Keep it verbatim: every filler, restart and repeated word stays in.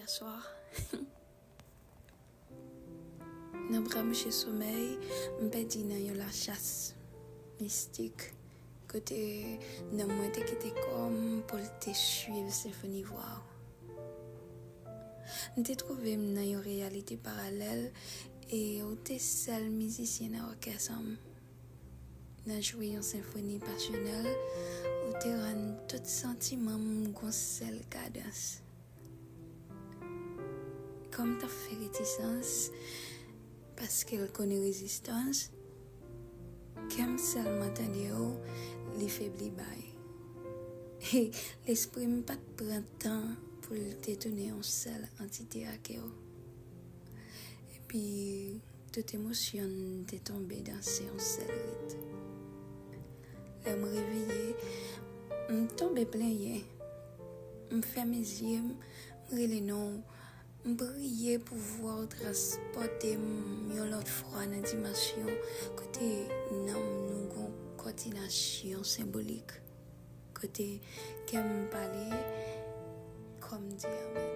Aswa, nan bra mouche somèy, m pèdi nan yon lachas mistik, kote nanm mwen te kite kò m pou l te swiv senfoni vwa w. M te twouve m nan yon reyalite paralèl, e ou te sèl mizisyen nan òkès an m. Nan jwe yon senfoni pasyonèl, ou te rann tout santiman m gon sèl kadans. Kòm t ap fè retisans, paske l konnen rezistans, kè m sèlman tande w, li febli bay. E lespri m pa t pran tan pou l te tounen yon sèl antite ak w. Epi, tout emosyon m te tonbe danse yon sèl rit. Lè m reveye, m tonbe plenyen. M fèmen zye m, m rele non w, m priye pou vwa w transpòte m yon lòt fwa nan dimansyon kote nanm nou gon kòdinasyon senbolik, kote kè m pale kò m di amèn.